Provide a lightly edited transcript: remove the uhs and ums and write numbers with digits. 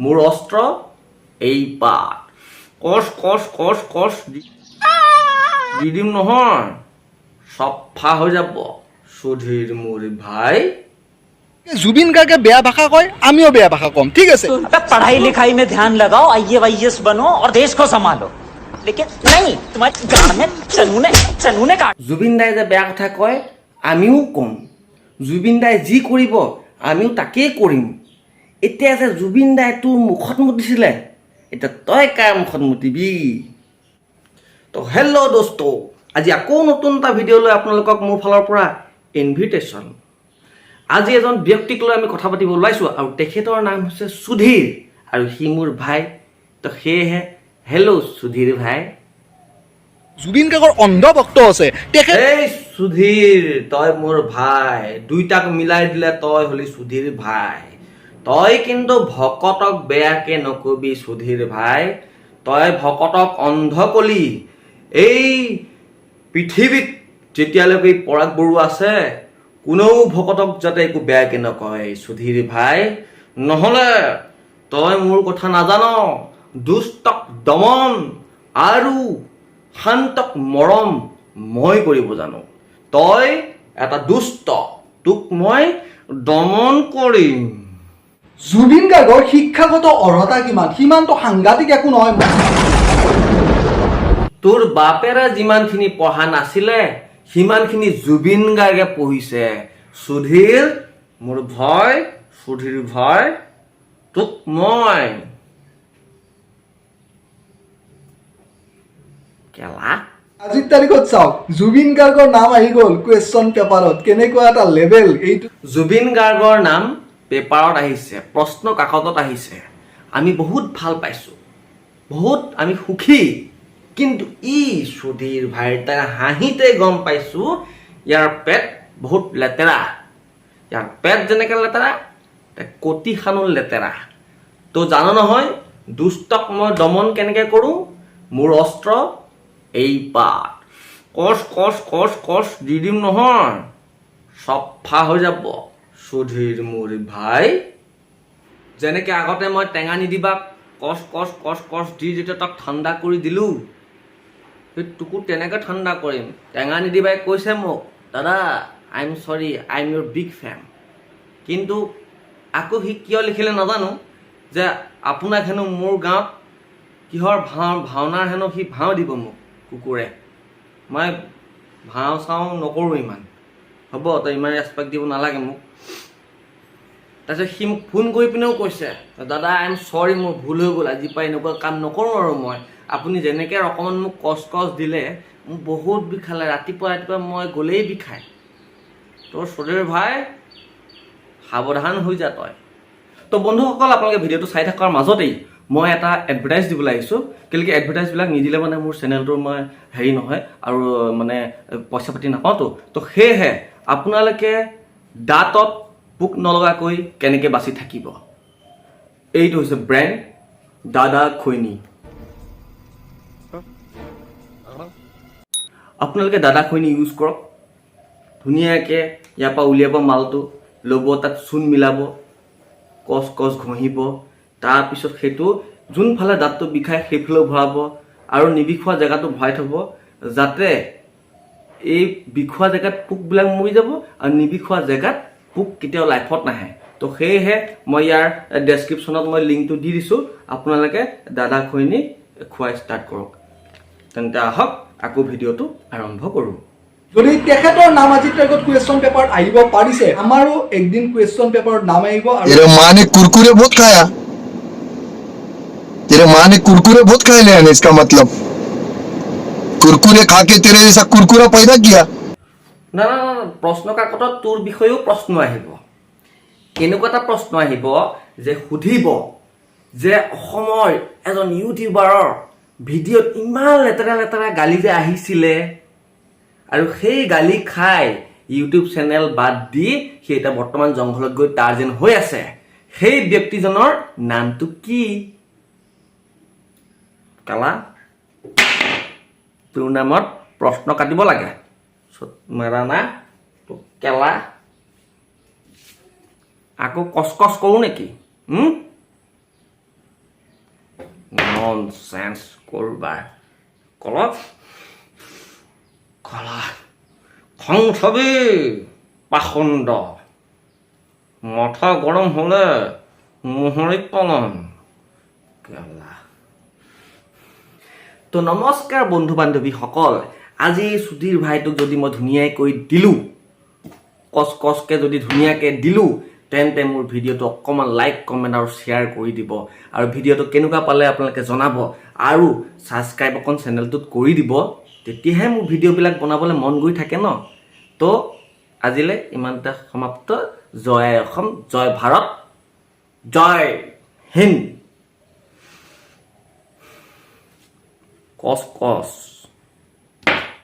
মোৰ অস্ত্ৰ এই পাত। কচ কচ কচ কচ দি দি দিম নহয়, চফা হৈ যাব সুধীৰ মোৰ ভাই। জুবিন গাৰ্গে বেয়া ভাষা কয়, আমিও বেয়া ভাষা ক'ম, ঠিক আছে। अबे, पढ़ाई लिखाई में ध्यान लगाओ, आईएएस बनो और देश को संभालो, लेकिन नहीं, तुम्हारी गांड में चनूने चनूने काट জুবিন দাই যে বেয়া কথা কয়, আমিও ক'ম। জুবিন দাই যি কৰিব, আমিও তাকেই কৰিম। এতিয়া যে জুবিন দাই তোৰ মুখত মুতিছিলে, এতিয়া তই কাৰ মুখত মুতিবি? তো হেল্ল' দোস্ত, আজি আকৌ নতুন এটা ভিডিঅ' লৈ আপোনালোকক মোৰ ফালৰ পৰা ইনভিটেশ্যন। আজি এজন ব্যক্তিক লৈ আমি কথা পাতিব ওলাইছোঁ আৰু তেখেতৰ নাম হৈছে সুধীৰ আৰু সি মোৰ ভাই। তো সেয়েহে হেল্ল' সুধীৰ ভাই। জুবিন গাৰ্গৰ অন্ধভক্ত আছে, তেখেত এই সুধীৰ, তই মোৰ ভাই। দুইটাক মিলাই দিলে তই হলি সুধীৰ ভাই। তই কিন্তু ভকতক বেয়াকে নকবি সুধীৰ ভাই। তই ভকতক অন্ধ কলি। এই পৃথিৱীত যেতিয়ালৈকে এই পৰাগ বৰুৱা আছে, কোনেও ভকতক যাতে একো বেয়াকে নকয় সুধীৰ ভাই। নহ'লে তই মোৰ কথা নাজান। দুষ্টক দমন আৰু শান্তক মৰম মই কৰিব জানো। তই এটা দুষ্ট, তোক মই দমন কৰিম। জুবিন গাৰ্গৰ শিক্ষাগত অৰ্হতা কিমান, সিমানটো সাংঘাতিক একো নহয়। তোৰ বাপেৰে যিমানখিনি পঢ়া নাছিলে, সিমানখিনি জুবিন গাৰ্গে পঢ়িছে। সুধীৰ মোৰ ভয়, সুধীৰ ভয়, তোক মই কেলা। আজিৰ তাৰিখত চাওক, জুবিন গাৰ্গৰ নাম আহি গ'ল কুৱেশ্যন পেপাৰত। কেনেকুৱা এটা লেভেল এইটো! জুবিন গাৰ্গৰ নাম পেপাৰত আহিছে, প্ৰশ্ন কাকতত আহিছে, আমি বহুত ভাল পাইছোঁ, বহুত আমি সুখী। কিন্তু ই সুধীৰ ভাইৰ তাৰ হাঁহিতে গম পাইছোঁ, ইয়াৰ পেট বহুত লেতেৰা। ইয়াৰ পেট যেনেকৈ লেতেৰা, কটি খানো লেতেৰা। তো জান নহয় দুষ্টক মই দমন কেনেকৈ কৰোঁ? মোৰ অস্ত্ৰ এই পাত। কচ কচ কচ কচ দি দিম নহয়, চফা হৈ যাব সুধীৰ মোৰ ভাই। যেনেকে আগতে মই টেঙা নিদিবাক কচ কচ কচ কচ দি যেতিয়া তাক ঠাণ্ডা কৰি দিলোঁ, সেই তোকো তেনেকে ঠাণ্ডা কৰিম। টেঙা নিদিবাই কৈছে মোক, "দাদা, I am sorry, I am your big fan." কিন্তু আকৌ সি কিয় লিখিলে নাজানো যে আপোনাক হেনো মোৰ গাঁৱত কিহৰ ভাও ভাওনাৰ হেনো সি ভাও দিব মোক কুকুৰে। মই ভাও চাও নকৰোঁ ইমান, হ'ব, তই ইমান ৰেচপেক্ট দিব নালাগে মোক। তাৰপিছত সি মোক ফোন কৰি পিনেও কৈছে, "দাদা, I am sorry, মোৰ ভুল হৈ গ'ল, আজিৰ পৰা এনেকুৱা কাম নকৰোঁ আৰু মই। আপুনি যেনেকৈ অকণমান মোক কচ কচ দিলে, মোক বহুত বিষালে, ৰাতিপুৱা ৰাতিপুৱা মই গ'লেই বিষায়।" তোৰ সুধীৰ ভাই, সাৱধান হৈ যা তই। তো বন্ধুসকল, আপোনালোকে ভিডিঅ'টো চাই থকাৰ মাজতেই মই এটা এডভাৰটাইজ দিবলৈ আহিছোঁ। কেলেকি এডভাৰটাইজবিলাক নিদিলে মানে মোৰ চেনেলটোৰ মই হেৰি নহয় আৰু মানে পইচা পাতি নাপাওঁতো। তো সেয়েহে আপোনালোকে দাঁতত পোক নলগাকৈ কেনেকৈ বাচি থাকিব, এইটো হৈছে ব্ৰেণ্ড দাদা খৈনী। আপোনালোকে দাদা খৈনী ইউজ কৰক। ধুনীয়াকৈ ইয়াৰ পৰা উলিয়াব মালটো, ল'ব, তাত চূণ মিলাব, কচ কচ ঘঁহিব। তাৰপিছত সেইটো যোনফালে দাঁতটো বিষায় সেইফালেও ভৰাব আৰু নিবিষোৱা জেগাটো ভৰাই থ'ব, যাতে এই বিষোৱা জেগাত পোকবিলাক মৰি যাব আৰু নিবিষোৱা জেগাত পোক কেতিয়াও লাইফত নাহে। তো সেয়েহে মই ইয়াৰ ডেছক্ৰিপশ্যনত মই লিংকটো দি দিছোঁ। আপোনালোকে দাদা খৈনী খোৱা ষ্টাৰ্ট কৰক। তেন্তে আহক, আকৌ ভিডিঅ'টো আৰম্ভ কৰোঁ। যদি তেখেতৰ নাম আজিৰ তাৰিখত কুৱেশ্যন পেপাৰত আহিব পাৰিছে, আমাৰো একদিন কুৱেশ্যন পেপাৰত নাম আহিব আৰু तेरे माँ ने कुरकुरे बहुत खाया, तेरे माँ ने कुरकुरे बहुत खाए ले, इसका मतलब कुरकुरे खा के तेरे जैसा कुरकुरा पैदा किया। না না না, প্ৰশ্ন কাকতত তোৰ বিষয়েও প্ৰশ্ন আহিব। কেনেকুৱা এটা প্ৰশ্ন আহিব যে সুধিব যে অসমৰ এজন ইউটিউবাৰৰ ভিডিঅ'ত ইমান লেতেৰা লেতেৰা গালি যে আহিছিলে আৰু সেই গালি খাই ইউটিউব চেনেল বাদ দি সি এতিয়া বৰ্তমান জংঘলত গৈ টাৰ্জেন হৈ আছে, সেই ব্যক্তিজনৰ নামটো কি? কালা, তোৰ নামত প্ৰশ্ন কাটিব লাগে। মেৰা না তোক কেলা, আকৌ কচ কচ কৰোঁ নেকি? নন চেন্স কৰবাৰ কলত কলা খং উঠাবি, পাখণ্ড মাথা গৰম হ'লে মোহৰি পলম কেলা। তো নমস্কাৰ বন্ধু বান্ধৱীসকল, আজি সুধীৰ ভাইটোক যদি মই ধুনীয়াকৈ দিলোঁ, কচ কচকৈ যদি ধুনীয়াকৈ দিলোঁ, তেন্তে মোৰ ভিডিঅ'টো অকণমান লাইক, কমেণ্ট আৰু শ্বেয়াৰ কৰি দিব আৰু ভিডিঅ'টো কেনেকুৱা পালে আপোনালোকে জনাব আৰু ছাবস্ক্ৰাইব অকণ চেনেলটোত কৰি দিব। তেতিয়াহে মোৰ ভিডিঅ'বিলাক বনাবলৈ মন গৈ থাকে ন। তো আজিলৈ ইমানতে সমাপ্ত। জয় আই অসম, জয় ভাৰত, জয় হিন্দ। কচ কচ।